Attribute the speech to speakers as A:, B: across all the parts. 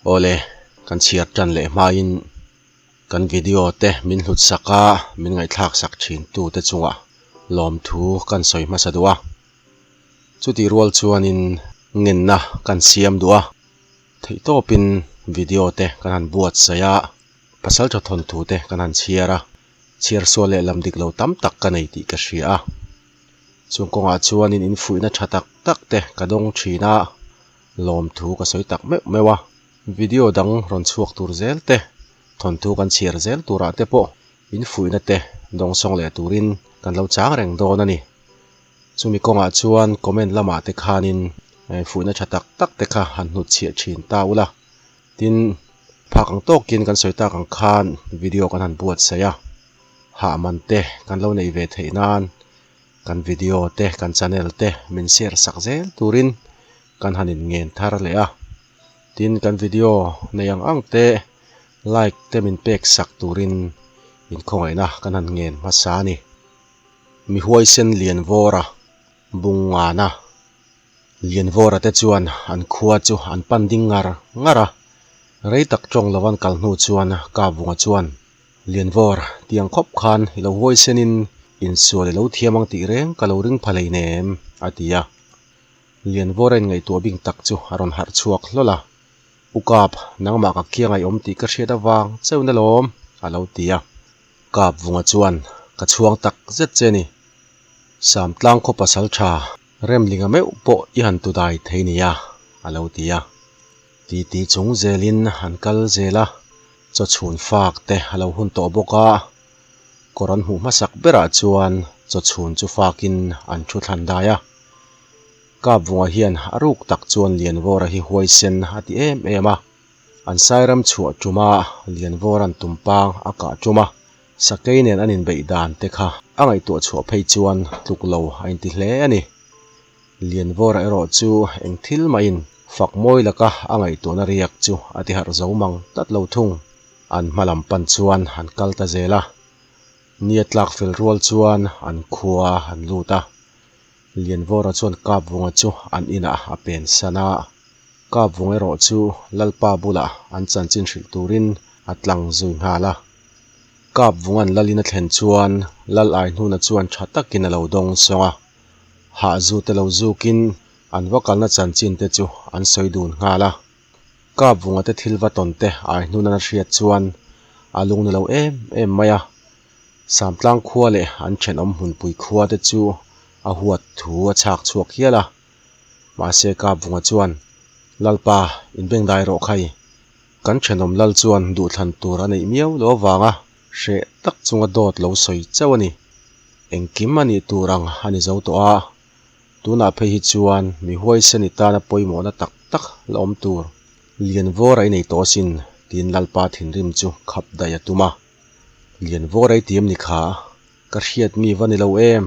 A: Awle, kan chhiar tan leh hmain kan video te min hlut sak a, min ngaihthlak sak thin tu te chungah lawmthu kan sawi hmasa duh a. Chutih rual chuanin ngenna kan siam duh a, theihtawpin video te kan han buatsaih a, pasal tha thawnthu te kan han chhiar a, chhiar sual leh lam dik lo tam tak ka nei tih ka hria a. Chung kawngah chuanin infuihna tha tak tak te ka dawng thin a, lawmthu ka sawi tak meuh meuh a, video dang rawn chhuak tur zel te, thawnthu kan chhiar zel turah te pawh infuihna te dawngsawng leh turin kan lo chang reng dawn a ni. Chumi kawngah chuan comment lamah te khanin fuihna tha tak tak te kha han hnutchhiah thin ta ula. Tin, phak ang tawkin kan sawi tak ang khan video kan han buatsaih a, hah man te kan lo neih ve theih nan kan video te kan channel te min share sak zel turin kan han in ngen thar leh a. Tin, kan video nei ang ang te like te min pek sak turin inkhawngaihna kan han ngen hmasa a ni. Mi huaisen Lianvawra Bungngana Lianvawra te chuan an khua chu an pan ding ngar ngar a, rei tak tawng lo an kal hnu chuan Kavunga chuan, Lianvawr, tiang khawp khan i lo huaisenin insual i lo thiam ang tih reng ka lo ring pha hleinem, a ti a. Lianvawra inngaihtuah bing tak chu a rawn harh chhuak hlawl a, U Kap, nangmah ka kiang a i awm tih ka hriat avang cheu na lawm, a lo ti a. Kap Vunga chuan, Ka chhuang tak zet che ni. Samtlang khaw pasal tha Remlinga meuh pawh i han tu dai thei nia, a lo ti a. Titi chung zelin an kal zel a, chaw chhun fak te a lo hun tawh bawk a. Kawr an hmuh hmasak berah chuan chaw chhun chu fakin an thu thlan dai a. Kap Vunga hian a ruk tak chuan Lianvawra hi huaisen a ti em em a. An sairam chhuah ṭuma Lianvawra'n tumpang a kah ṭum a, sakei nen an inbeih dan te kha a ngaihtuah chhuah phei chuan tluk lo a inti hle a ni. Lianvawra erawh chu eng thil mahin fak mawi laka a ngaihtuahna riak chu a ti harh zo mang tlat lo thung. An hma lam pan chuan an kal ta zel a, nia tlak fel rual chuan an khua an lut a. Lianvawra chuan Kapvunga chu an inah a pen san a. Kapvung erawh chu Lalpa bulah an chanchin hrilh turin a tlang zui nghal a. Kapvunga'n Lalin a thlen chuan Lal Aihnuna chuan tha takin a lo dawng sawng a. Hahzu te lo zukin an va kalna chanchin te chu an sawi dun nghal a. Kapvunga te thil va tawn te Aihnuna'n a hriat chuan a lung ni lo em em mai a. Samtlang khua leh an thenawm hmunpui khua te chu a huat thu a chhak chhuak hial a. Mahse Kapvunga chuan, Lalpa, inbengdai rawh khai. Kan thenawm lal chuan duhthlan tur a neih miau lo avanga hreh tak chunga dawt lo sawi chauh a ni. Engkim a nih tur ang a ni zo tawh a, tunah phei hi chuan mi huaisen i tana pawimawhna tak tak la awm tur Lianvawr a inei tawh asin, tiin Lalpa thinrim chu khap daih a tum a. Lianvawr a i ti em ni kha? Ka hriat mi va ni lo em?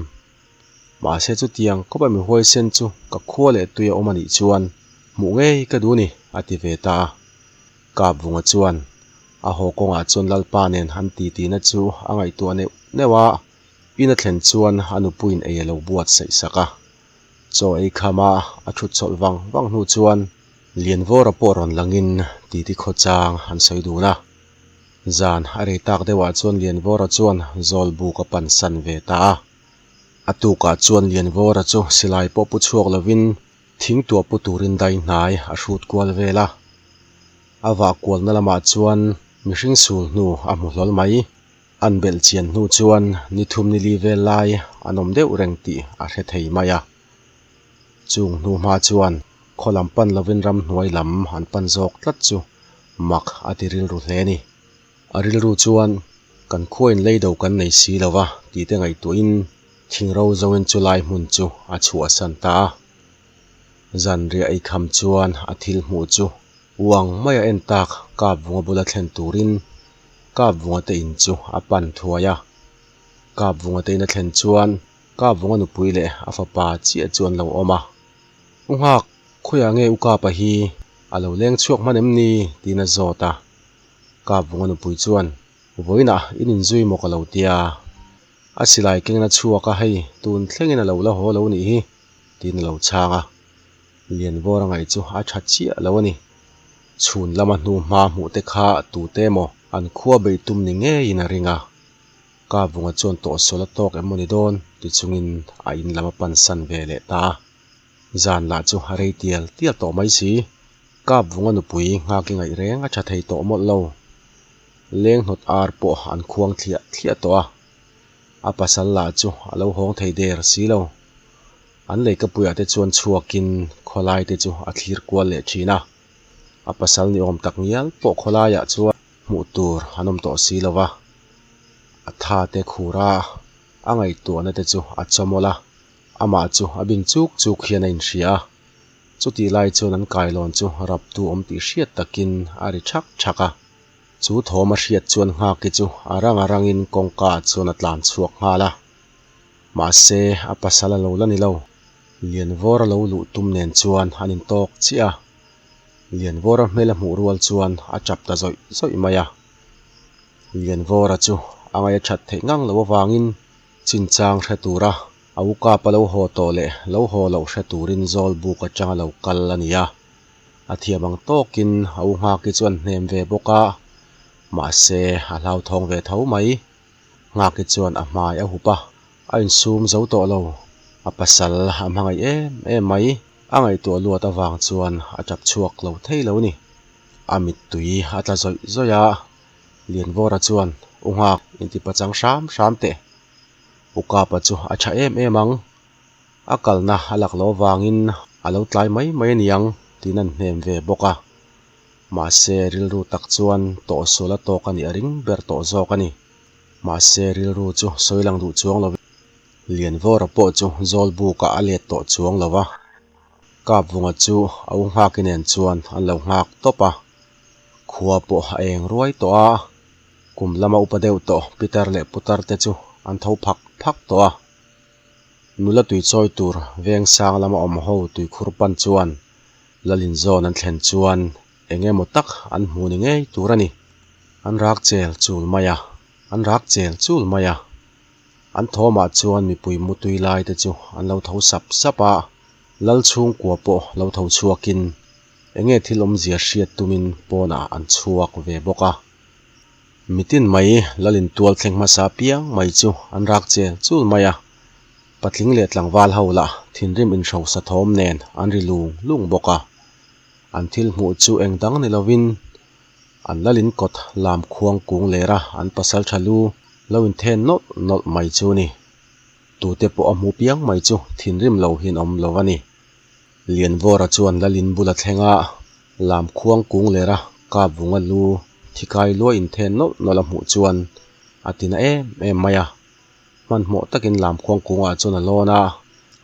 A: Mahse chutiang khawpa mi huaisen chu ka khua leh tui a awm a nih chuan hmuh ngei ka duh ni, a ti ve ta a. Kapvunga chuan a haw kawngah chuan Lalpa nen han titina chu a ngaihtuah neuh neuh a, in a thlen chuan a nupuiin ei a lo buatsaih sak a. Chaw ei khama a thut chawlh vang vang hnu chuan Lianvawra pawh rawn langin titi khawchang an sawi dun a. Zan a rei tak deuhah chuan Lianvawra chuan Zawlbuk a pansan ve ta a. A tukah chuan Lianvawra chu silai pawh pu chhuak lovin thing tuah pu turin dai hnai a hrut kual vel a. A vah kualna lamah chuan mihring sul hnu a hmu hlawl mai. An belh chian hnu chuan ni thum ni li vel lai an awm deuh reng tih a hre thei mai a. Chung hnu hma chuan khaw lam pan lovin ramhnuai lam an pan zawk tlat chu mak a ti rilru hle a ni. A rilru chuan, Kan khuain leido kan nei si lo va tih te ngaihtuahin thingro zoin chu lai hmun chu a chhuahsan ta a. Zanriah ei kham chuan a thil hmuh chu uang mai a en tak Kapvunga bula thlen turin Kapvunga te in chu a pan thuai a. Kapvunga te in a thlen chuan Kapvunga nupui leh a fapa chiah chu an lo awm a. U Nghak, khawiah nge U Kapa hi a lo leng chhuak hman em ni? tiin a zawt a. Kapvunga nupui chuan, Vawiinah in inzui maw ka lo tia. A silai kengin a chhuak a, hei tun thlengin a lo la haw lo nih hi, tiin a lo chhang a. Lianvawra ngaih chu a tha chiah lo a ni. Chhun lama hnu hma hmuh te kha tute emaw an khua beih tum ni ngeiin a ring a. Kavunga chuan tawhsual a tawk em maw ni dawn ti chungin a in lam a pansan ve leh ta a. Zan lah chu a rei tial tial tawh mai si. Kapvunga nupui nghak i ngaih reng a tha thei tawh mawlh lo. Leng hnawt ar pawh an khuang thliah thliah tawh a. A pasal lah chu a lo hawng thei der si lo. An leikapuiah te chuan chhuakin khawlai te chu a thlir kual leh thin a. A pasal ni awm tak ngial pawh khawlaiah chuan hmuh tur an awm tawh si lo va. A tha te khur a, a ngaihtuahna te chu a chawmawlh a. Amah chu a bin chuk chuk hian a inhria a. Chutih lai chuan an kailawn chu raptu awm tih hriat takin a ri thak thak a. Chu thawm a hriat chuan Nghaki chu a rang a rangin kawngka ah chuan a tlan chhuak nghal a. Mahse, a pasal a lo la ni lo. Lianvawr a lo luh tum nen chuan an intawk chiah a. Lianvawra hmel a hmuh rual chuan a chap ta zawih zawih mai a. Lianvawra chu a ngaih a that theih ngang loh avangin chinchang hre tura a u kap a lo haw tawh leh lo haw loh hre turin zawl buk atanga lo kal a ni a. A thiam ang tawkin a u Nghaki chu an hnem ve bawk a, mahse a hlauthawng ve tho mai. Nghaki chuan a hmai a hup a, a insum zo tawh lo. A pasal a hmangaih em em mai. A ngaihtuah luat avang chuan a tap chhuak lo thei lo ni. A mittui a tla zawih zawih a, Lianvawra chuan, U Nghak, intipachang hram hram teh. U Kapa chu a tha em em ang. A kalna a lak loh avangin a lo tlai mai mai a niang tiin an hnem ve bawk a. Mahse rilru tak chuan tawhsual a tawk a nih a ring ber tawh zawk a ni. Mahse rilru chu sawi lang duh chuang lo. Lianvawra pawh chu Zawlbukah a let tawh chuang lo va. Kapvunga chu a u nghaki nen chuan an lo nghak tawp a. Khua pawh a eng ruai tawh a. Kum lama upa deuh tawh Peter leh Putar te chu an tho phak phak tawh a. Nula tui chawi tur veng sang lama awm ho tuikhur pan chuan Lalin zawn an thlen chuan eng emaw tak an hmu ni ngei tur a ni. An rak chel chul mai a, an rak chel chul mai a. An thawmah chuan mipui mutui lai te chu an lo tho sap sap a, Lal chhungkua pawh lo tho chhuakin eng nge thil awmzia hriat tumin pawnah an chhuak ve bawk a. Mitin mai Lalin tual thleng hmasa piang mai chu an rak chel chul mai a, patling leh tlangval ho lah thinrim inhrosa thawm nen an ri lung lung bawk a. An thil hmuh chu eng dang ni lovin an Lalin kawt lam khuang kung lera an pasal tha lu lo inthen nawlh nawlh mai chu ni. Tute pawh a hmu piang mai chu thinrim lo hian awm lo a ni. Lianvawra chuan Lalin bula thlenga lam khuang kung lera kap vunga lu thikai luai inthen nawlh nawlh a hmuh chuan a ti na em em mai a. Hmanhmawh takin lam khuang kungah chuan a lawn a,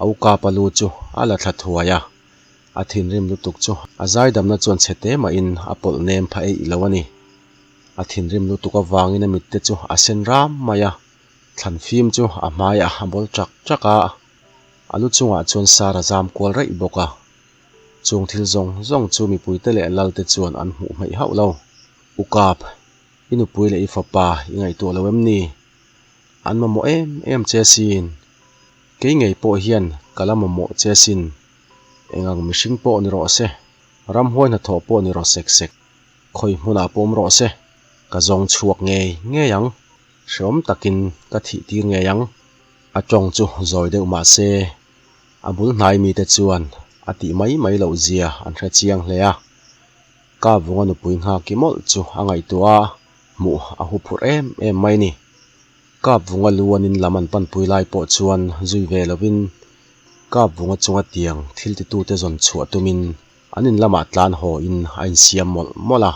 A: a u kapa lu chu a la thla thuai a. A thinrim lutuk chu a zaidamna chuan chhe te mahin a pawlh nem pha eih lo a ni. A thinrim lutuk avangin a mitte chu a sen ram mai a, thlan fim chu a hmaiah a bawl chak chak a. A lu chungah chuan sar a zam kual raih bawk a. Chung thil zawng zawng chu mipuite leh lalte chuan an hmuh hmeih hauh lo. U Kap, i nupui leh i fapa i ngaihtuah lo em ni? An mamawh em em che sin. Kei ngei pawh hian ka la mamawh che sin. Eng ang mihring pawh ni rawh se, ramhuai hnathawh pawh ni rawh sek sek, khawi hmunah pawh awm rawh se, ka zawng chhuak ngei ngei ang. Hreawm takin ka thih tir ngei ang. A tawng chu zawi deuh mah se, a bul hnai mite chuan a tih mai mai loh zia an hre chiang hle a. Ka vunga nupui nghaki mawlh chu a ngaihtuah a, hmuh a hu phurh em em mai ni. Kap vunga lu an in lam an panpui lai pawh chuan zui ve lovin Kap vunga chunga tiang thil titute zawn chhuah tumin an in lamah tlan haw in a insiam mawlh mawlh a.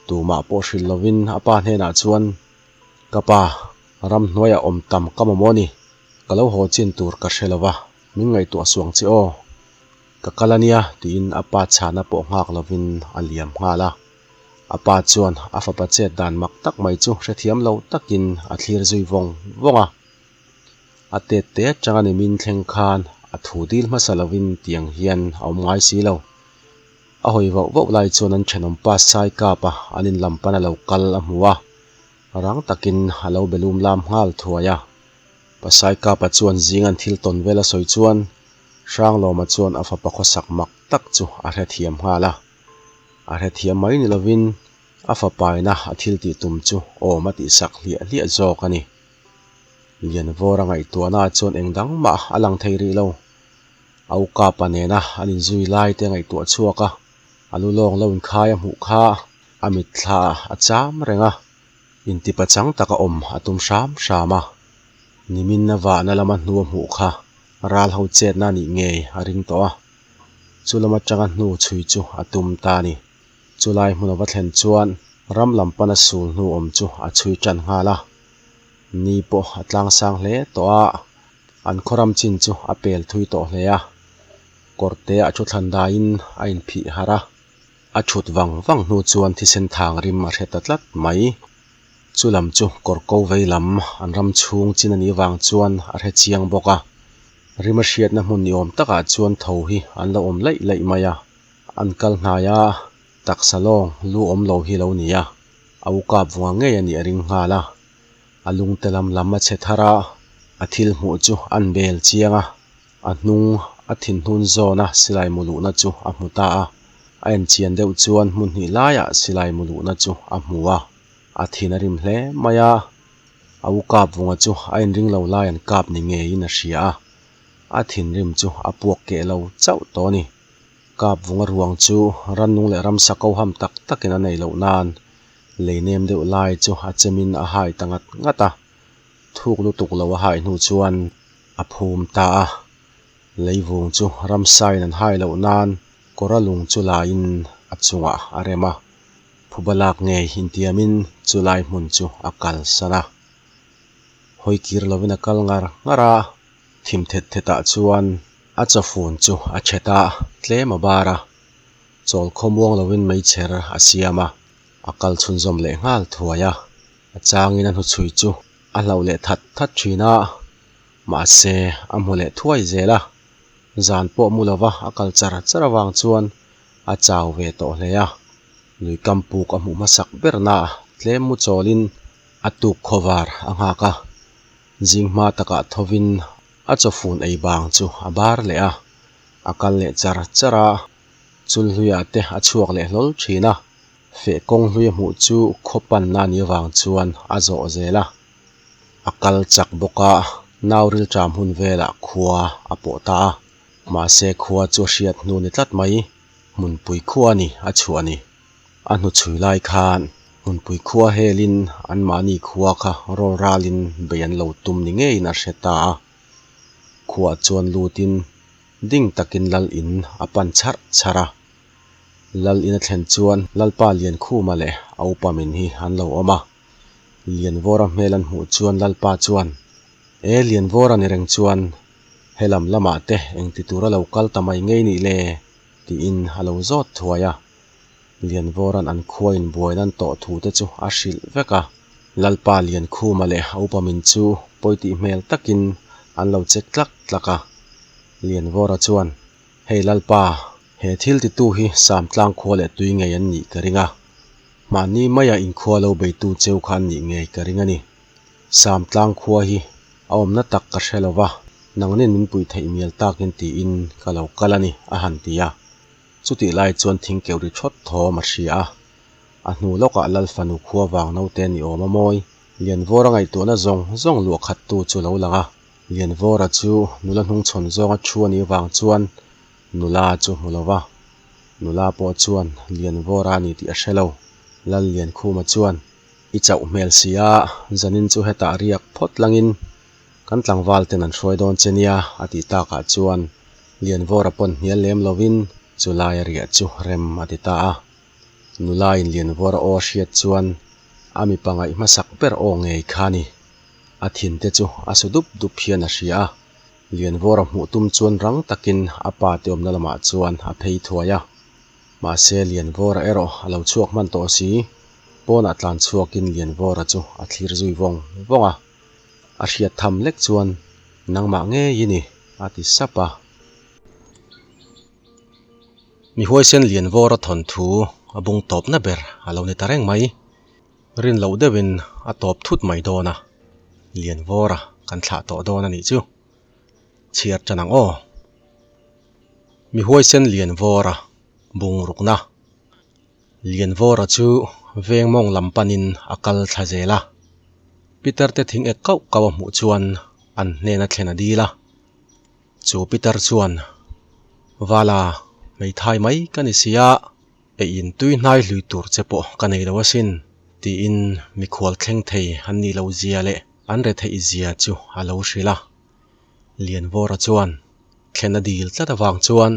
A: Tumah pawh hrilh lovin a pa hnenah chuan, Ka pa, ramhnuaiah awm tam ka mamawh ni, ka lo haw chin tur ka hre lova, min ngaihtuah suang che aw. Ka kal a nia tiin a pa chhana pawh nghak lovin a liam nghal a. A pa chuan a fapa chet dan mak tak mai chu hrethiam lo takin a thlir zui vawng vawng a. A tet te atanga nimin thleng khan a thu dil hmasa lovin tiang hian a awm ngai si lo. A hawi vauh vauh lai chuan an thenawm pa sai kap a, an in lam pan a lo kal a hmu a, rang takin a lo be lum lam nghal thuai a. Pa sai kapa chuan zing an thil tawn vel a sawi chuan Hranglawma chuan a fapa khawsak mak tak chu a hrethiam nghal a. A hrethiam mai ni lovin a fapaina a thil tih tum chu awm a tihsak hliah hliah zawk a ni. Lianvawra ngaihtuahna chuan eng dang mah a lang thei rih lo. A ukapa nena an inzui lai te ngaihtuah chhuak a, a lu lawng lo inkhai a hmuh kha a mitthla a cham reng a, intipachang taka awm a tum hram hram a. Nimin a vahna lama hnu a hmuh kha ral ho chetna a nih ngei a ring tawh a, chu lam atanga hnu chhui chu a tum ta a ni. Chulai hmun a va thlen chuan ram lam pana sul hnu awm chu a chhui tan nghal a, ni pawh a tlang sang hle tawh a, an khaw ram chin chu a pel thui tawh hle a, kawrte a thu thlan daiin a inphih harh a, a thut vang vang hnu chuan thisen thang rim a hre ta tlat mai. Chu lam chu kawr ko vei lam an ram chhung chin a nih vang chuan a hre chiang bawk a, rim a hriatna hmun ni awm takah chuan tho hi an lo awm laih laih mai a, an kal hnai a, taksa lawng lu awm lo hi lo ni a, a u kap vunga ngei a nih a ring nghal a, a lungte lam lam a chhe thar a, a thil hmuh chu an bel chiang a, a hnung a thinhnun zawna silai mu luhna chu a hmu ta a, a enchian deuh chuan hmun hnih laiah silai mu luhna chu a hmu a. A thin a rim hle mai a, a u kap vunga chu a inring lo lai an kap ni ngeiin a hria a, a thinrim chu a puak keh lo chauh tawh a ni. Kap vunga ruang chu rannung leh ramsa ko ham tak takin a nei loh nan lei nem deuh lai chu a chemin a hai ta ngat ngat a, thuk lutuk lo a hai hnu chuan a phum ta a. Leivung chu ramsain an hai loh nan kawra lung chu laiin a chungah a rem a. Phuba lak ngei intiamin chulai hmun chu a kalsan a. Hawi kir lovin a kal ngar ngar a, thim thet thetah chuan a chawfun chu a chhet a, tlem a bar a. Chawl khawmuang lovin meichher a siam a, a kal chhunzawm leh nghal thuai a. A changin a hnuchhui chu a hlauh leh that that thin a, mahse a hmu leh thuai zel a. Zan pawh mu lova a kal char char avang chuan a chau ve tawh hle a, lui kam puk a hmuh hmasak ber na tlem mu chawlin a tuk khawvar a nghak a, zing hma takah thovin a chawfun ei bang chu a bar leh a, a kal leh char char a, chulhluiah te a chhuak leh hlawl thin a, feh kawng hlui a hmuh chu khaw panna a nih avang chuan a zawh zel a, a kal chak bawk a, nau rilṭam hun velah khua a pawh ta a. Mahse khua chu a hriat hnu ni tlat mai, hmunpui khua a ni a chhuah ni. A hnuchhui lai khan hmunpui khua helin anmahni khua kha rawl ralin bei an lo tum ni ngeiin a hre ta a. Khuaah chuan lutin ding takin lal in a pan chharh chharh a. Lal in a thlen chuan Lalpa Liankhuma leh a upa min hi an lo awm a. Lianvawra hmel an hmuh chuan Lalpa chuan, E Lianvawra ni reng chuan Helam lamah te engti tura lo kal ta mai ngei nih le? tiin a lo zawt thuai a. Lianvawra'n an khua inbuai nan tawh thu te chu a hrilh vek a. Lalpa Liankhuma leh a upa min chu pawi tih hmel takin an lo che tlak tlak a. Lianvawra chuan, Hei Lalpa, he thil titu hi Samtlang khua leh tui ngei an nih ka ring a. Mahni maia inkhua lo beitu cheu kha an nih ngei ka ring a ni. Samtlang khua hi a awmna tak ka hre lo va, nangnin min puih theih mial takin tiin ka lo kal a ni, a han ti a. Chutih lai chuan thing keuh ri thawt thawm a hria a. A hnu lawkah Lal fanu khua vang naute ni awm a mawi. Lianvawra ngaihtuahna zawng zawng luah khattu chu lo lang a. Lianvawra chu nula hnungchhawn zawnga thu a nih vang chuan nula chu hmu lo va. Nula pawh chuan Lianvawra a ni tih a hre lo. Lal Liankhuma chuan. I chauh hmel si a, zanin chu hetah riak phawt langin kan tlangval ten an hruai dawn che nia a tih takah chuan Lianvawra pawn hnial lem lovin chu laia riah chu rem a ti ta a. Nulain Lianvawra aw a hriat chuan a mipa ngaih hmasak ber aw ngei kha a ni. A thinte chu a su dup dup hian a hria a, Lianvawra hmuh tum chuan rang takin a pa te awmna lamah chuan a phei thuai a. Mahse Lianvawra erawh a lo chhuak hman tawh si. Pawnah tlan chhuakin Lianvawra chu a thlir zui vawng vawng a, a hriat tham lek chuan, Nangmah ngei i ni, a ti sap a. Mi huaisen Lianvawra thawnthu a bung tawpna ber a lo ni ta reng mai. Rin loh deuhin a tawp thut mai dawn a, Lianvawra kan thlah tawh dawn a nih chu. Chhiar tan ang aw. Mi huaisen Lianvawra bungrukna. Lianvawra chu veng mawng lam panin a kal thla zel a. Pitar te thing ek kauh kauh a hmuh chuan an hnena thlen a dil a. Chu pitar chuan, Vala, hmeithai mai ka ni si a, eiin tui hnai hlui tur che pawh ka nei lo asin, tiin mikhual thleng thei an nih loh zia leh an retheih zia chu a lo hrilh a. Lianvawra chuan thlen a dil tlat avang chuan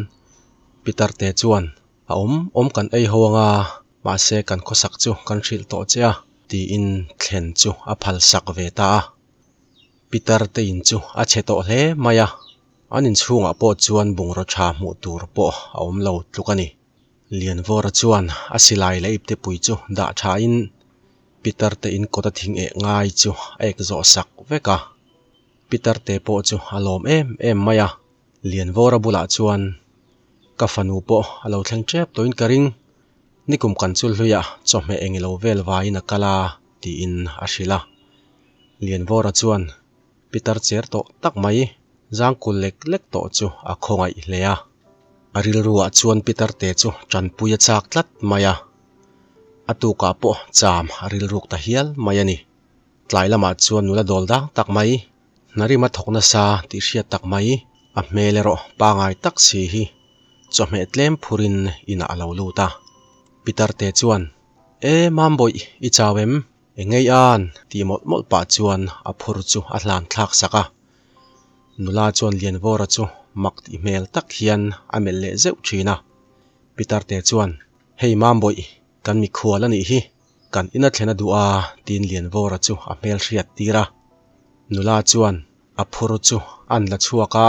A: pitar te chuan, A awm awm kan ei ho anga, mahse kan khawsak chu kan hrilh tawh che a, tiin thlen chu a phal sak ve ta a. Pitar te in chu a chhe tawh hle mai a, an inchhungah pawh chuan bungraw tha hmuh tur pawh a awm lo tluk a ni. Lianvawra chuan a silai leh ipte pui chu dah thain Pitar te in kawt a thing eh ngai chu a ek zawh sak vek a. Pitar te pawh chu a lawm em em mai a, Lianvawra bulah chuan ka fanu pawh a lo thleng tep tawhin ka ring, nikum kan chul hluiah chawhmeh engilo vel vaiin a kal a tiin a hrilh a. Lianvawra chuan Pitar cher tawh tak mai zangkul lek lek tawh chu a khawngaih hle a. A rilruah chuan Pitar te chu tanpui a chak tlat mai a, a tukah pawh cham a rilruk ta hial mai a ni. Tlai lamah chuan nula dawl dang tak mai, hnarima thawk nasa tih hriat tak mai, a hmel erawh pangai tak si hi chawhmeh tlem phurin inah a lo lut a. Pitar te chuan, E Mambawih, i chau em? Engei an? tih mawlh mawlh pah chuan a phur chu a hlan thlak sak a. Nula chuan Lianvawra chu mak tih hmel tak hian a melh leh zeuh thin a. Pitar te chuan, Hei Mambawih, kan mikhual a nih hi, kan ina thlen a duh a, tiin Lianvawra chu a hmel hriat tir a. Nula chuan a phur chu an la chhuak a,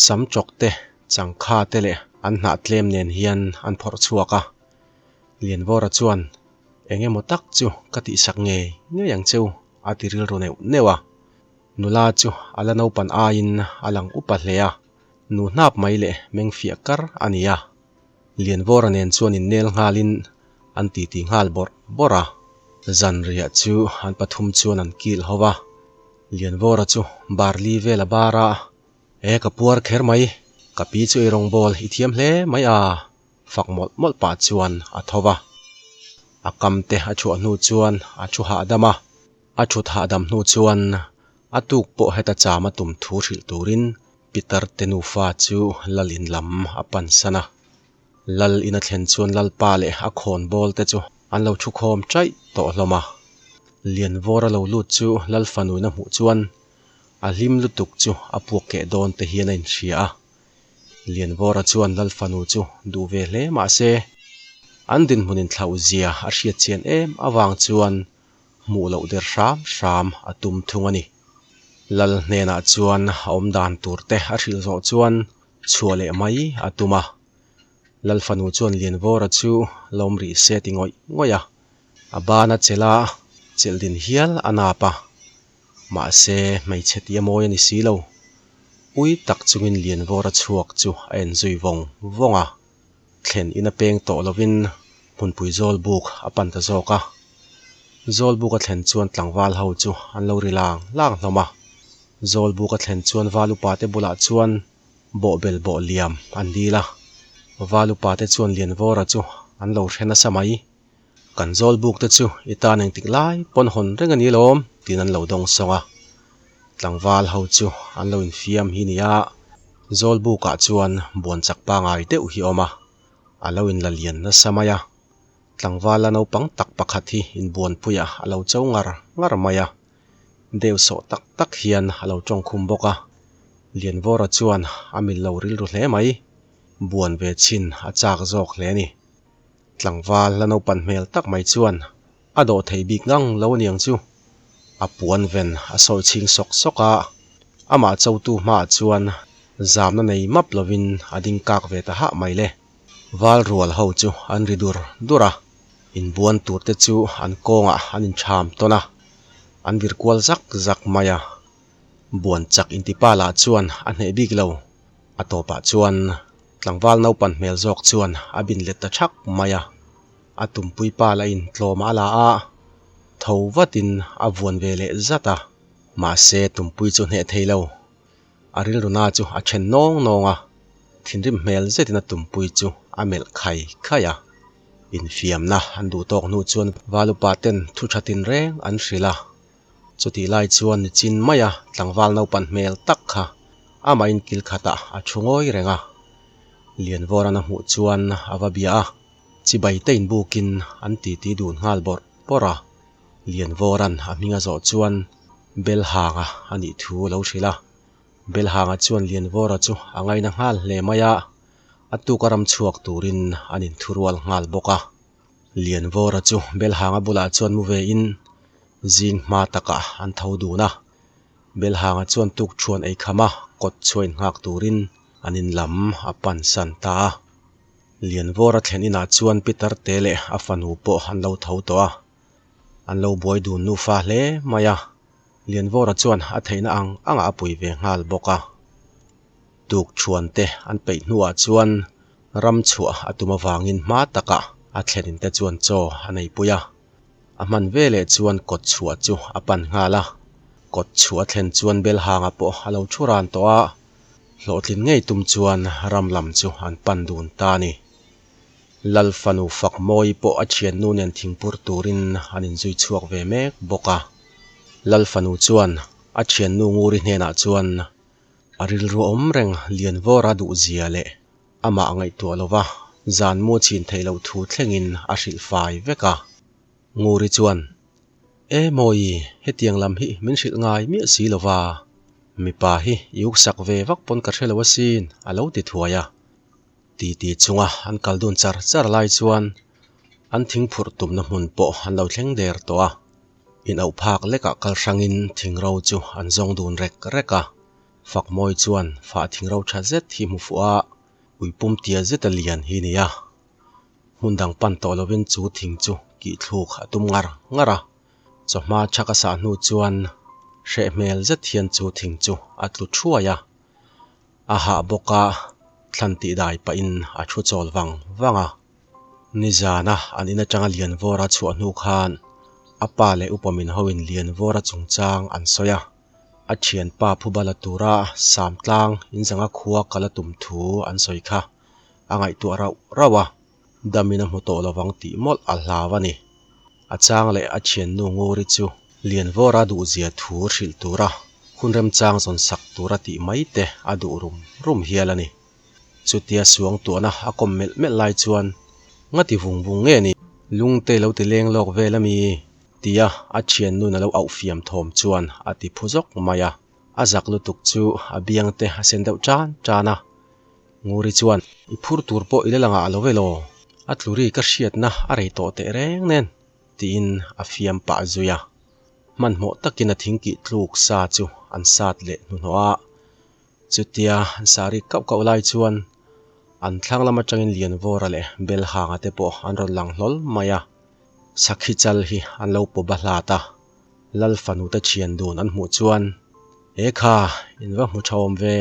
A: sam chawk te, changkha te leh an hnah tlem nen hian an phawrh chhuak a. Lianvawra chuan, Eng emaw tak chu ka tihsak ngei ngei ang cheu, a ti rilru neuh neuh a. Nula chu a la naupan aiin a lang upa hle a, nu hnap mai leh meng fiah kar a ni a. Lianvawra nen chuan innel nghalin an titi nghal bawrh bawrh a. Zanriah chu an pathum chuan an kil ho va, Lianvawra chu barli vel a bar a, E ka puar kher mai, ka pi chu eirawngbawl i thiam hle mai a, Fak mawlh mawlh pah chuan a tho va. A kam te a chhuah hnu chuan a thu hahdam a. A thut hahdam hnu chuan a tuk pawh heta cham a tum thu hrilh turin Pitar te nufa chu lal in lam a pan san a. Lal in a thlen chuan Lalpa leh a khawn bawl te chu an lo thu khawm chaih tawh hlawm a. Lianvawr a lo lut chu Lal fanuin a hmuh chuan a hlim lutuk chu a puak keh dawn te hian a inhria a. Lianvawra chuan Lal fanu chu duh ve hle mah se, an dinhmun inthlauh zia a hriat chian em avang chuan hmuh loh der hram hram a tum thung a ni. Lal hnenah chuan a awm dan tur te a hrilh zawh chuan chhuah leh mai a tum a. Lal fanu chuan Lianvawra chu lawm rih se ti ngawih ngawih a, a ban a chelh a, chelh din hial a nap a. Mahse, hmeichhe tih a mawi a ni si lo. Ui tak chungin Lianvawra chhuak chu a en zui vawng vawng a. Thlen in a peng tawh lovin hmunpui Zawlbuk a pan ta zawk a. Zawlbuk a thlen chuan tlangval ho chu an lo ri lang lang hlawm a. Zawlbuk a thlen chuan val upa te bulah chuan bawhbel bawh liam an dil a. Val upa te chuan Lianvawra chu an lo hre nasa mai. Kan zawl buk te chu i tan engtik lai pawn hawn reng a ni lawm tiin an lo dawng sawng a. Tlangval ho chu an lo infiam hi nia, zawl bukah chuan buan chak pangai deuh hi a awm a, a lo inla lian nasa mai a. Tlangval la naupang tak pakhat hi inbuanpuiah a lo cho ngar ngar mai a, deu sawh tak tak hian a lo tawngkhum bawk a. Lianvawra chuan a mil lo rilru hle mai, buan ve chhin a chak zawk hle a ni. Tlangval la naupan hmel tak mai chuan a dawh thei bik ngang lo aniang chu. A puan ven a sawi chhing sawk sawk a, amah chotu hmaah chuan zamna nei map lovin a ding kak ve ta hah mai le. Val rual ho chu an ri dur dur a, inbuan tur te chu an kawngah an incham tawn a, an vir kual zak zak mai a. Buan chak intipa lah chuan a hneh bik lo, a tawpah chuan Tlangval naupan hmel zawk chuan a bin let ta thak mai a, a tumpui pa lah in tlawm a la a, tho vatin a vuan ve leh zat a, mahse tumpui chu hneh thei lo. A rilru na chu a then nawng nawng a, thinrim hmel zetin a tumpui chu a melh khai khai a. Infiamna an duh tawk hnu chuan Valupa ten thu tha tinreng an hrilh a. Chutih lai chuan nichin maia tlangval naupan hmel tak kha amah in kil khatah a thu ngawi reng a. Lianvawran a hmuh chuan a va bia a, chibai te inbukin an titi dun nghal bawrh bawrh a. Lianvawran a hming a zawh chuan Belhanga a nih thu a lo hrilh a. Belhanga chuan Lianvawra chu a ngaina nghal hle mai a, a tuka ram chhuak turin an inthurual nghal bawk a. Lianvawra chu Belhanga bulah chuan mu ve in zing hma takah an tho dun a. Belhanga chuan tuk thuan ei kham a, kawt chhuain nghak turin an in lam a pan san ta a. Lianvawra thlen inah chuan Peter te leh a fanu pawh an lo tho tawh a. An lo buai dun nufa hle mai a. Lianvawra chuan a theihna ang angah a pui ve nghal bawk a. Tuk thuan te an peih hnuah chuan ram chhuah a tum avangin hma takah a thlenin te chuan chaw a neipui a. A hman veleh chuan kawt chhuah chu a pan nghal a. Kawt chhuah a thlen chuan Belhanga pawh a lo thu ran tawh a, hlawhtlin ngei tum chuan ram lam chu an pan dun ta a ni. Lal fanu Fakmawi pawh a thiannu nen thingpur turin an inzui chhuak ve mek bawk a. Lal fanu chuan a thiannu Nguri hnenah chuan a rilru awm reng Lianvawra duhzia leh amah ngaihtuah lova zan mu chhin theih loh thu thlengin a hrilh fai vek a. Nguri chuan, E Mawi, hetiang lam hi min hrilh ngai miah si lova, mipa hi i uksak ve vak pawn ka hre lo asin, a lo ti thuai a. Titi chunga an kal dun char char lai chuan an thingphurh tumna hmun pawh an lo thleng der tawh a. Inauh phak lekah kal hrangin thingro chu an zawng dun rek rek a. Fakmawi chuan fah thingro tha zet hi hmu fuh a, uipum tia zeta lian hi ni a. Hmun dang pan tawh lovin chu thing chu kih thluk a tum ngar ngar a. Chawhma chhak a sah hnu chuan hreh hmel zet hian chu thing chu a tlu thuai a. A hah bawk a, thlan tih dai pahin a thu chawl vang vang a. Nizana an in atanga Lianvawra chhuah hnu khan a pa leh upa min hoin Lianvawra chungchang an sawi a. A thianpa Phubala tura Samtlang inzanga khua kal a tum thu an sawi kha a ngaihtuah rauh rauh a, damin a hmu tawh lovang tih mawlh a hlau a ni. A chang leh a thiannu Nguri chu Lianvawra duhzia thu hrilh tura hun remchang zawn sak tura tih mai te a duh rum rum hial a ni. Chutia suang tuahna a kawm melh melh lai chuan Ngati vung vung nge ni? Lungte lo ti leng lawk vel a mi? Tia a thiannun a lo auh fiam thawm chuan a ti phu zawk mai a. A zak lutuk chu a biang te a sen deuh tan tan a. Nguri chuan, I phur tur pawh i la lang ah lo ve law? A tlu ri ka hriatna a rei tawh teh reng nen, tiin a fiam pah zui a. Hmanhmawh takin a thingkih tluk sa chu an sat leh hnuhnawh a. Chutia an sah rik kauh kauh lai chuan an thlang lam atangin Lianvawra leh Belhanga te pawh an rawn lang hlawl mai a. Sakhi chal hi an lo pawp a hlat a, Lal fanu te thian dun an hmuh chuan, He kha, in va hmu tha awm ve,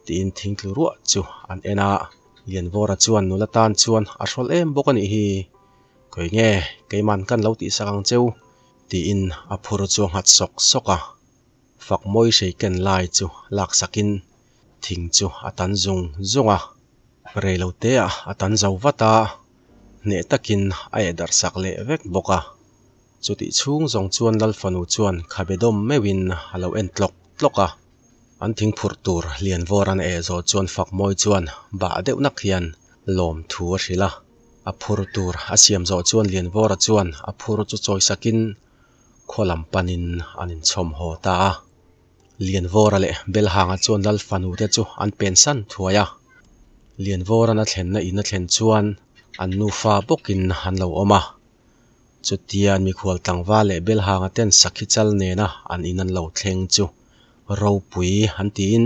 A: tiin thingtlu ruah chu an en a. Lianvawra chuan nula tan chuan a hrawl em bawk a nih hi, Khawi nge, keiman kan lo tihsak ang cheu, tiin a phur chu a nghat sawk sawk a. Fakmawi hrei ken lai chu laksakin thing chu a tan zung zung a, reiloteah a tan zo vat a, hneh takin a eh darh sak leh vek bawk a. Chutih chhung zawng chuan Lal fanu chuan khabe dawm meuhin a lo en tlawk tlawk a, an thing phurh tur Lianvawr an eh zawh chuan Fakmawi chuan bah deuh nak hian lawm thu a hrilh a. A phur tur a siam zawh chuan Lianvawra chuan a phur chu chawisakin khaw lam panin an inchhawm haw ta a. Lianvawra leh Belhanga chuan Lal fanu te chu an pen san thuai a. Lianvawran a thlenna in a thlen chuan an nufa bawkin an lo awm a. Chutia mikhual tlangval leh Belhanga ten sakhi chal nena an in an lo thleng chu ropui an tiin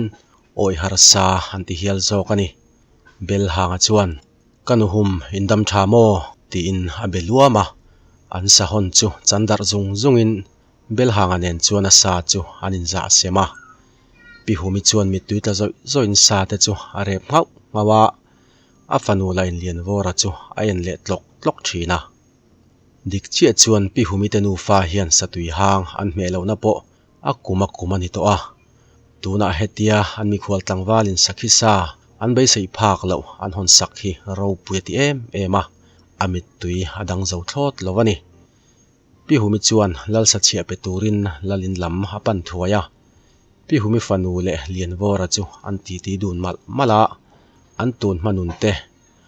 A: awi harsa an ti hial zawk a ni. Belhanga chuan, Ka nuhum in dam tha maw? tiin a be luam a, an sahawn chu chan darh zung zungin Belhanga nen chuan a sa chu an inzah sem a. Pi Humi chuan mittui tla zawih zawihin sa te chu a rep nghauh nghauh a, a fanu la inlianvawra chu a en leh tlawk tlawk thin a. Dik chiah chuan Pi Humi te nufa hian satui hang an hmeh lohna pawh a kum a kum a ni tawh a. Tunah hetia an mikhual tlangvalin sakhi sa an beisei phak loh an hawn sak hi ropui a ti em em a. A mittui a dang zo thlawt lo a ni. Pi Humi chuan Lal Sachhiah pe turin Lal in lam a pan thuai a. Pi Humi fanu leh Lianvawra chu an titi dun malh malh a, an tun hma nun te,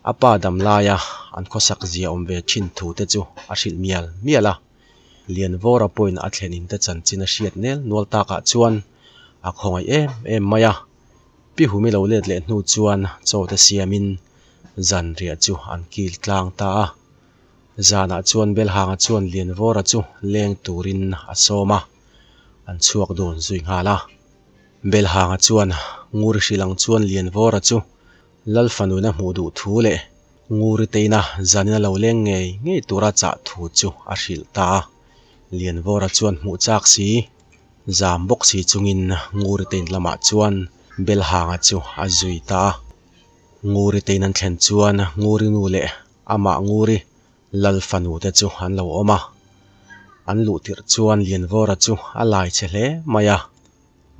A: a pa dam laia an khawsak zia awm ve thin thu te chu a hrilh mial mial a. Lianvawra pawhin a thlen in te chanchin a hriat nel nual takah chuan a khawngaih em em mai a. Pi Humi lo let leh hnu chuan chaw te siamin zanriah chu an kil tlang ta a. Zanah chuan Belhanga chuan Lianvawra chu leng turin a sawm a, an chhuak dun zui nghal a. Belhanga chuan Nguri hrilh ang chuan Lianvawra chu Lal fanuin a hmuh duh thu leh Nguri teina zanin a lo leng ngei ngei tura chah thu chu a hrilh ta a. Lianvawra chuan hmuh chak si, zam bawk si chungin Nguri tein lamah chuan Belhanga chu a zui ta a. Nguri tein an thlen chuan Nguri nu leh Amah Nguri Lal fanu te chu an lo awm a, an luh tirh chuan Lianvawra chu a lai chhe hle mai a,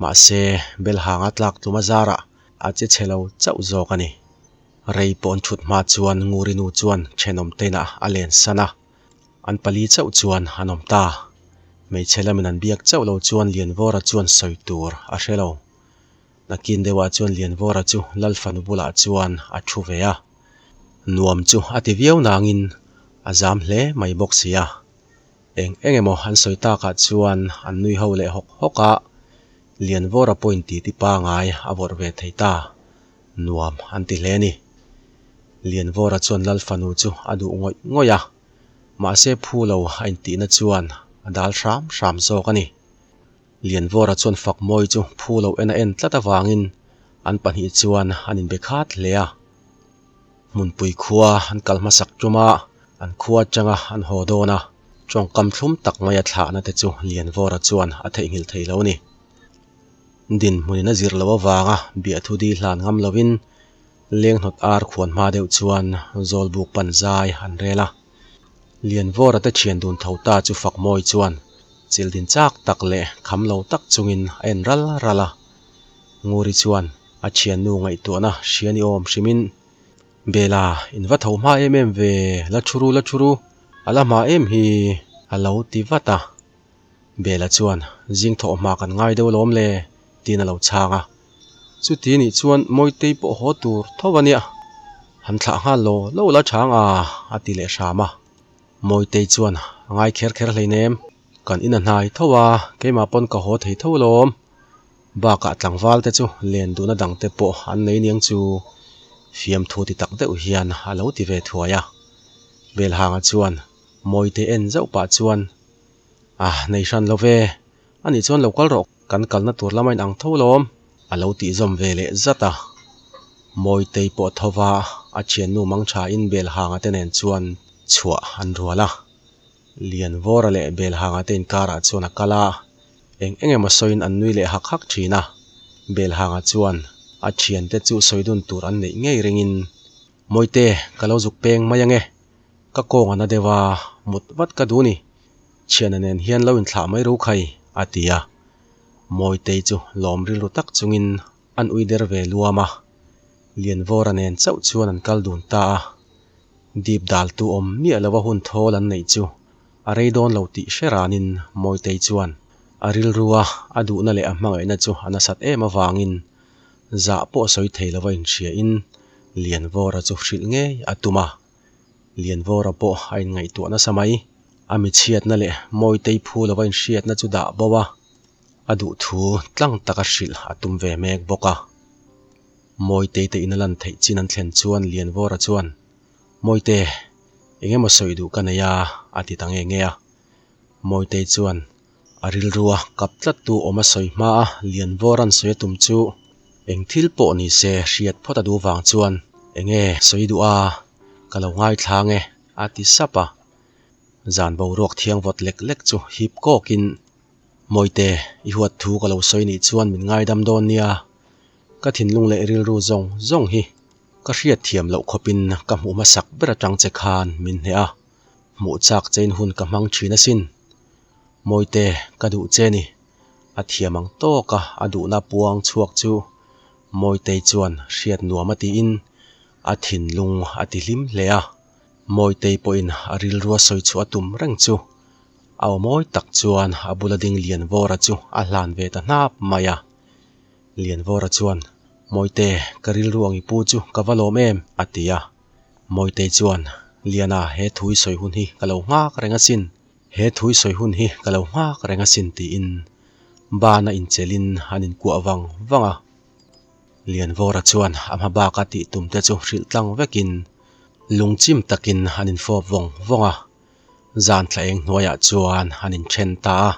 A: mahse Belhanga tlak tlum a zarah a che chhe lo chauh zawk a ni. Rei pawh an thut hma chuan Nguri nu chuan thenawm teinah a len san a, an pali chauh chuan an awm ta. Hmeichhe lamin an biak chauh lo chuan Lianvawra chuan sawi tur a hre lo. Nakin deuhah chuan Lianvawra chu Lal fanu bulah chuan a thu ve a. Nuam chu a ti viau nangin a zam hle mai bawk si a. Eng eng emaw an sawi takah chuan an nui ho leh hawk hawk a, Lianvawra pawhin titi pangai a vawrh ve thei ta. Nuam an ti hle a ni. Lianvawra chuan Lal fanu chu a duh ngawih ngawih a, mahse phu lo a intihna chuan a dal hram hram zawk a ni. Lianvawra chuan Fakmawi chu phu lo en a en tlat avangin an pahnih chuan an inbe khat hle a. Hmunpui khua an kal hmasak tum a, an khua atanga an haw dawn a, tawngkam thlum tak mai a thlahna te chu Lianvawra chuan a theihnghilh thei lo a ni. Dinhmunin a zir loh avanga biahthu di hlan ngam lovin Lenghnawt ar khuan hma deuh chuan Zawlbuk pan zai an rel a. Lianvawra te thian dun tho ta chu Fakmawi chuan childin chak tak leh kham lo tak chungin a en ral ral a. Nguri chuan a thiannu ngaihtuahna hria ni awm hrimin, Bela, in va tho hma em em ve, la thu ru, la thu ru, a la hma em hi, a lo ti vat a. Bela chuan, Zing thawh hma kan ngai deuh alawm le, tiin a lo chhang a. Chuti nih chuan Mawitei pawh haw tur tho a nia, han thlah nghal lo lo la chhang a, a ti leh hram a. Mawitei chuan, A ngai kher kher hleinem, kan in a hnai tho a, keimah pawn ka haw thei tho alawm. Bakah tlangval te chu len duhna dang te pawh an nei niang chu fiamthu ti tak deuh hian a lo ti ve thuai a. Belhanga chuan Mawitei en zauh pah chuan, A nei hran lo ve, anih chuan lo kal rawh, kan kalna tur lama inang tho lawm, a lo tih zawm ve leh zat a. Mawitei pawh tho va, a thiannu Mangthain Belhanga te nen chuan chhuah an rual a. Lianvawra leh Belhanga te inkarah chuan a kal a, eng eng emaw sawiin an nui leh hak hak thin a. Belhanga chuan a thiante chu sawi dun tur an neih ngei ringin, Mawite, ka lo zuk peng mai ange, Ka kawng a na deuh a, mut vat ka duh ni. Thiana nen hian lo inthlah mai ru khai, a ti a. Mawitei chu lawm rilru tak chungin an ui der ve luam a. Lianvawra nen chauh chuan an kal dun ta a. Dip daltu awm miah lova hun thawl an neih chu a rei dawn lo tih hre ranin Mawitei chuan a rilrua a duhna leh a hmangaihna chu a nasat em avangin zah pawh sawi thei lova inhriain Lianvawra chu hrilh ngei a tum a. Lianvawra pawh a inngaihtuah nasa mai. A michhiatna leh Mawitei phu lova inhriatna chu dah bo a, a duhthu tlang taka hrilh a tum ve mek bawk a. Mawitei te in a lan theih chin an thlen chuan Lianvawra chuan, Mawite, eng emaw sawi duh ka nei a, a ti ta nge nge a. Mawitei chuan a rilrua kap tlattu awm a sawi hma a, Lianvawra'n sawi a tum chu eng thil pawh ni se hriat phawt a duh vang chuan, Enge sawi duh a, ka lo ngaithla nge, a ti sap a. Zan boruak thiang vawt lek lek chu hip kawkin, Mawite, i huat thu ka lo sawi nih chuan min ngaidam dawn nia, ka thinlung leh rilru zawng zawng hi ka hriat thiam loh khawpin ka hmuh hmasak ber atang che khan min hneh a. Hmuh chak chein hun ka hmang thin asin. Mawite, ka duh che ni. A thiam ang tawk a, a duhna puang chhuak chu Mawitei chuan hriat nuam a tiin a thinlung a ti hlim hle a. Mawitei pawhin a rilrua sawi chhuah a tum reng chu a aw mawi tak chuan a bula ding Lianvawra chu a hlan ve ta hnap mai a. Lianvawra chuan, Mawite, ka rilru ang i pu chu ka va lawm em? a ti a. Mawitei chuan, Liana, he thu i sawi hun hi ka lo nghak reng asin. He thu i sawi hun hi ka lo nghak reng asin tiin bana inchelin an inkuah vang vang a. Lianvawra chuan a hma baka tih tum te chu hrilh tlang vekin lungchim takin an infawp vawng vawng a, zan thla eng hnuaiah chuan an inthen ta a.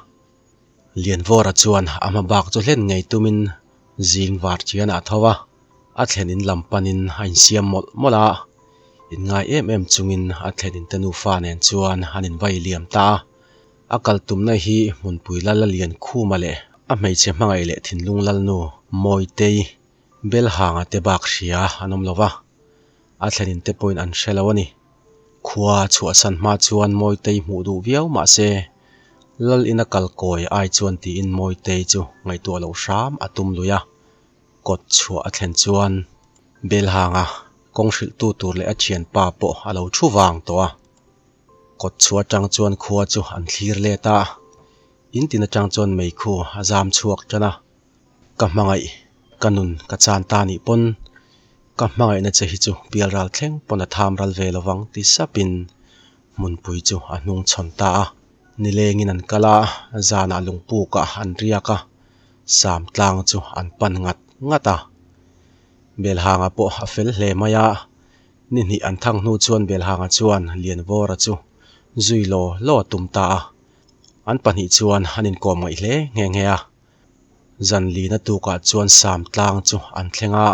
A: Lianvawra chuan a hma bak chu hlen ngei tumin zing var chianah a tho a, a thlen in lam panin a insiam mawlh mawlh a, inngai em em chungin a thlen in te nufa nen chuan an invai liam ta a. A kal tumna hi hmunpui lal a lian khuma leh a hmeichhe hmangaih leh thinlung lalnu Mawitei Belhanga te bak hria an awm lo va, a thlenin te pawhin an hre lo a ni. Khua chhuahsan hma chuan Mawitei hmuh duh viau mah se, lal ina kal kawi ai chuan tiin Mawitei chu ngaihtuah loh hram a tum lui a. Kawt chhuah a thlen chuan Belhanga kawng hrilhtu tur leh a thianpa pawh a lo thu vang tawh a. Kawt chhuah atang chuan khua chu an thlir let a, in tin atang chuan meikhu a zam chhuak tan a, Ka hmangaih, ka nun ka chan ta nih pawn ka hmangaihna che hi chu pialral thleng pawn a tham ral ve lovang ti sapin hmunpui chu a hnung chhawn ta a. Nilengin an kal a, zanah lungpukah an riak a, sam tlang chu an pan ngat ngat a. Belhanga pawh a fel hle mai a, Ni hnih an thang hnu chuan Belhanga chuan Lianvawra chu zui law law a tum ta a. An pahnih chuan an inkawm ngaih hle nghe nghe a. Zan lina tukah chuan Sam tlang chu an thleng a.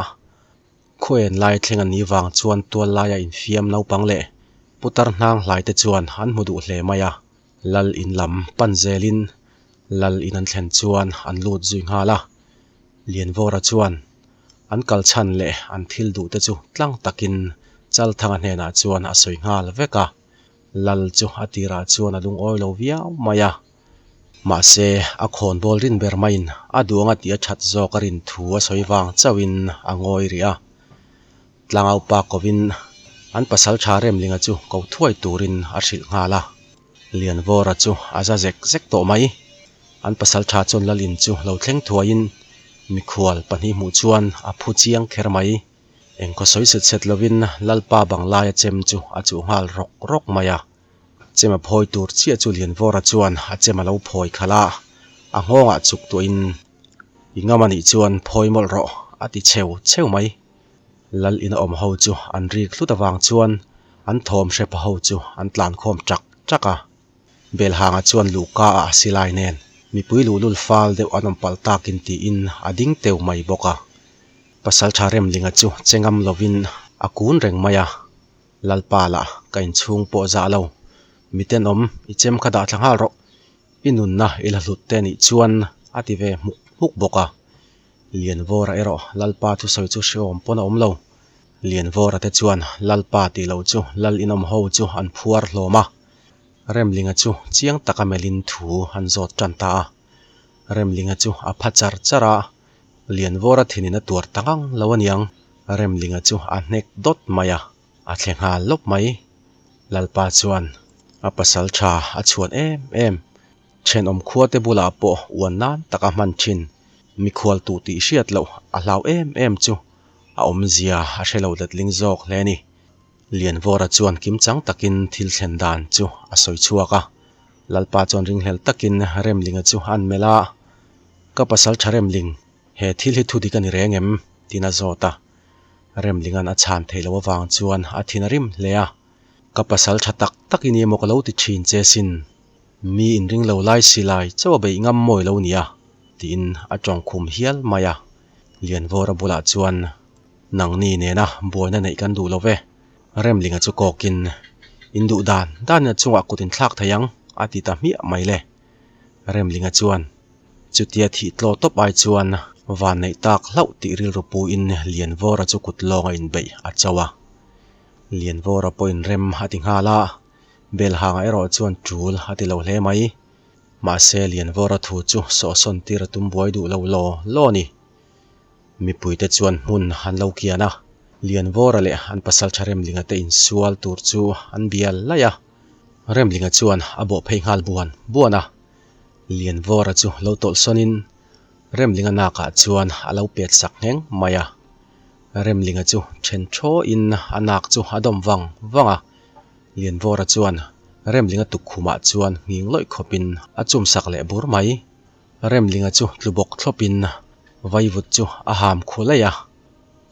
A: Khuaen lai thleng an nih vang chuan tual laia infiam naupang leh putar hnang hlai te chuan an hmu duh hle mai a. Lal in lam pan zelin Lal in an thlen chuan an lut zui nghal a. Lianvawra chuan An kal chhan leh an thil duh te chu tlang takin Chalthanga hnenah chuan a sawi nghal vek a, Lal chu a tirah chuan a lungawi lo viau mai a. Mahse, a khawnbawl rin ber maiin a duang a tih a that zawk a rin thu a sawi vang chauhin a ngawi rih a. Tlangaupa kovin an pasal tha Remlinga chu ko thuai turin a hrilh nghal a. Lianvawra chu a za zek zek tawh mai. An pasal tha chuan Lalin chu lo thleng thuaiin mikhual pahnih hmuh chuan a phu chiang kher mai. Engkhaw sawi set set lovin Lalpa banglaia chem chu a chuh nghal rawk rawk mai a. Chem a phawi tur chiah chu Lianvawra chuan a chem a lo phawi khalh a, a nghawngah chuk tuahin I ngam anih chuan phawi mawlh rawh a ti cheu cheu mai. Lal ina awm ho chu an rik hlut avang chuan an thawm hrepa ho chu an tlan khawm chak chak a. Belhanga chuan luhka ah a silai nen mipui luhlul fal deuh an awm palh takin tiin a ding teu mai bawk a. Pasaltha Remlinga chu che ngam lovin a kun reng mai a, Lalpa lah ka inchhung pawh zah lo, mitenawm i chem kha dah thla nghal rawh, i nunna i la hlut te nih chuan a ti ve hmuk hmuk bawk a. Lianvawra erawh Lalpa thusawi chu hrehawm pawn a awm lo. Lianvawra te chuan Lalpa tih loh chu Lal inawm ho chu an phuar hlawm a. Remlinga chu chiang taka melhin thu an zawt tan ta a. Remlinga chu a pha char char a, Lianvawra thinin a tuar ta ngang lo aniang. Remlinga chu a hnek dawt mai a, a thle nghal lawp mai. Lalpa chuan a pasal tha a chhuan em em. Thenawm khuate bulah pawh uan nan taka hman thin. Mikhual tuh tih hriat loh a hlau em em chu a awmzia a hre lo letling zawk hle a ni. Lianvawra chuan kimchang takin thil thlen dan chu a sawi chhuak a. Lalpa chuan ringhlel takin Remlinga chu a an melh a, Ka pasal tha Remling, he thil hi thudik a ni reng em? tiin a zawt a. Remlinga'n a chhan theih loh avang chuan a thin a rim hle a, Ka pasal tha tak tak i ni emaw ka lo ti thin che sin. Mi inring lo lai si lai chauh a beih ngam mawi lo nia, tiin a tawng khum hial mai a. Lianvawra bulah chuan, Nangni nena buaina neih kan duh lo ve. Remlinga chu kawkin, In duh dan danin a chungah kut in thlak thei ang, a ti ta hmiah mai le. Remlinga chuan, Chutia thih tlaw tawp ai chuan van neih tak hlauh tih rilru puin Lianvawra chu kut lawng a inbeih a cho a. Lianvawra pawhin rem a ti nghal a. Belhanga erawh chuan tul a ti lo hle mai. Mahse Lianvawra thu chu sawhsawn tir a tum buai duh lo law law a ni. Mipuite chuan hmun an lo kian a. Lianvawra leh an pasaltha Remlinga te insual tur chu an bial laih a, Remlinga chuan a bawh phei nghal buan buan a. Lianvawra chu lo tawlh sawnin Remlinga nakah chuan a lo pet sak ngheng mai a. Remlinga chu then thawiin a nak chu a dawm vang vang a. Lianvawra chuan Remlinga tukkhumah chuan nghing lawih khawpin a chum sak leh bur mai. Remlinga chu tlu bawk thlawpin vaivut chu a ham khu laih a.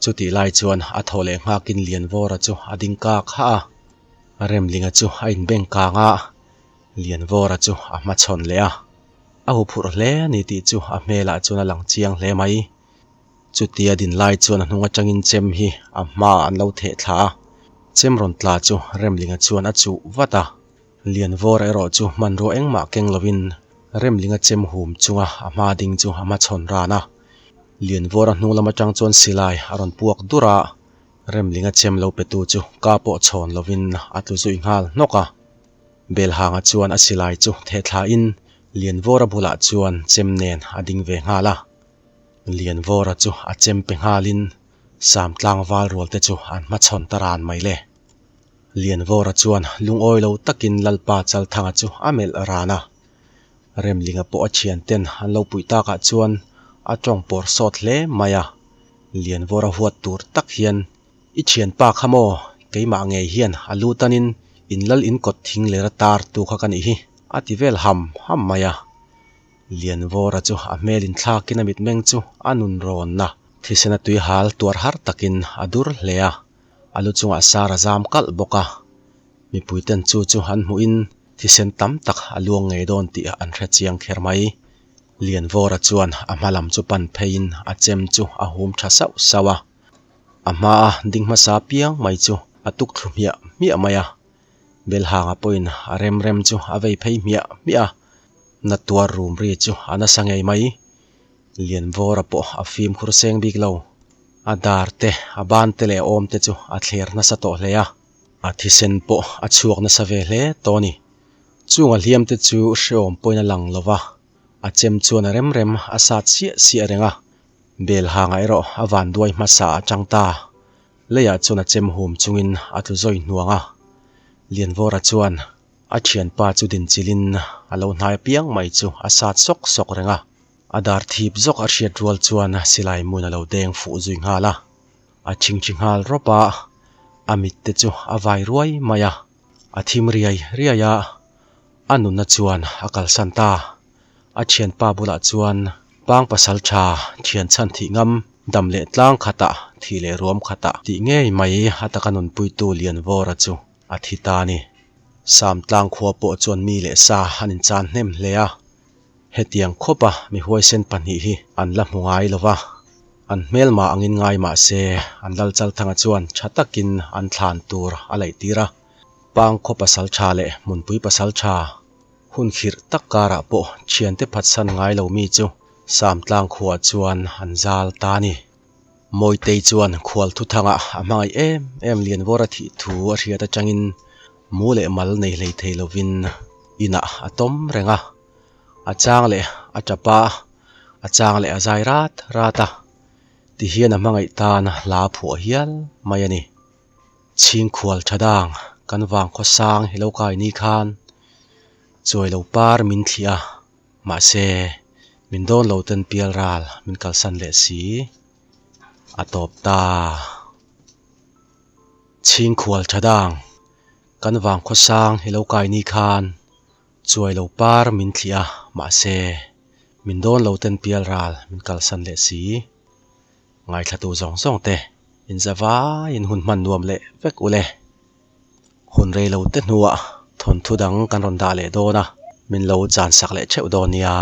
A: Chutih lai chuan a thaw leh nghakin Lianvawra chu a ding kak hah a. Remlinga chu a inbeng kang a, Lianvawra chu a hmachhawn leh a. A huphurh hle a ni tih chu a hmelah chuan a lang chiang hle mai. Chutia din lai chuan a hnung atangin chem hi a hmaah an lo theh thla a, chem rawn tla chu Remlinga chuan a chuh vat a. Lianvawra erawh chu hmanrua engmah keng lovin Remlinga chem hum chunga a hma ding chu a hmachhawn ran a. Lianvawra hnung lam atang chuan silai a rawn puak dur a, Remlinga chem lo petu chu ka pawh chhawn lovin a tlu zui nghal hnawk a. Belhanga chuan a silai chu theh thlain Lianvawra bulah chuan chem nen a ding ve nghal a. Lianvawra chu a chem pe nghalin Samtlang val rual te chu an hmachhawn ta ran mai le. Lianvawra chuan lungawi lo takin Lalpa Chalthanga chu a melh ran a. Remlinga pawh a thian ten an lo puih takah chuan a tawng pawr sawt hle mai a. Lianvawra huat tur tak hian, I thianpa kha maw? Keimah ngei hian a lu tanin in lal in kawt thing ler a tar tu kha ka nih hi, a ti vel ham ham mai a. Lianvawra chu a hmel inthlakin a mitmeng chu a nun rawnna thisen a tui hal tuar har takin a dur hle a, a lu chungah sar a zam kalh bawk a. Mipuiten chu chu an hmuhin thisen tam tak a luang ngei dawn tih an hre chiang kher mai. Lianvawra chuan a hma lam chu pan pheiin a chem chu a hum tha sauh sauh a. A hmaa ding hmasa piang mai chu a tuk thlu hmiah hmiah mai a. Belhanga pawhin a rem rem chu a vei phei hmiah hmiah a, na tuar rum ri chu a nasa ngei mai. Lianvawra pawh a fimkhur seng bik lo. A dar te, a ban te leh a awm te chu a thler nasa tawh hle a. A thisen pawh a chhuak nasa ve hle tawh a ni. Chung a hliam te chu hrehawm pawhin a lang lo va, a chem chuan a rem rem a sat siah siah reng a. Belhanga erawh a vanduai hmasa a chang ta. Leiah chuan a chem hum chungin a tlu zawi hnuang a. Lianvawra chuan a thianpa chu dinchilhin a lo hnai apiang mai chu a sat sawk sawk reng a. A dar thip zawk a hriat rual chuan silai hmun a lo deng fuh zui nghal a. A chingchi nghal rawp a, a mit te chu a vai ruai mai a. A thim riai riai a, a nunna chuan a kalsan ta. A thianpa bulah chuan pang pasal tha thian chhan thih ngam dam leh tlang khatah thih leh ruam khatah tih ngei mai a taka nunpuitu Lianvawra chu a thi ta a ni. Samtlang khua pawh chuan mi leh sa an inchan hnem hle a, hetiang khawpa mi huaisen pahnih hi an la hmu ngai lo va, an hmelma angin ngai mah se an Lalchalthanga chuan tha takin an thlan tur a laih tir a, pang khaw pasal tha leh hmunpui pasal tha Hun khirh tak karah pawh thiante phatsan ngai lo mi chu Samtlang khuaah chuan an zal ta a ni. Mawitei chuan khual thuthangah a hmangaih em em Lianvawra thih thu a hriat atangin mu leh mal nei hlei thei lovin inah a tawm reng a, a chang leh a tap a, a chang leh a zai rat rat a, tihian a hmangaih tan hla phuah hial mai a ni. Chhingkhual tha dang kan vang khawsang hi lo kai ni khan chuai lo par min thliah a, mahse min dawn lo ten pial ral min kalsan leh si a tawp ta. Chhingkhual tha dang kan vang khawsang hi lo kai ni khan chuai lo par min thliah a, mahse min dawn lo ten pial ral min kalsan leh si. Ngaithlatu zawng zawng te inza vaiin hun hman nuam leh vek u le. Hun rei lo te hnuah thawnthu dang kan rawn dah leh dawn a, min lo chan sak leh theuh dawn nia.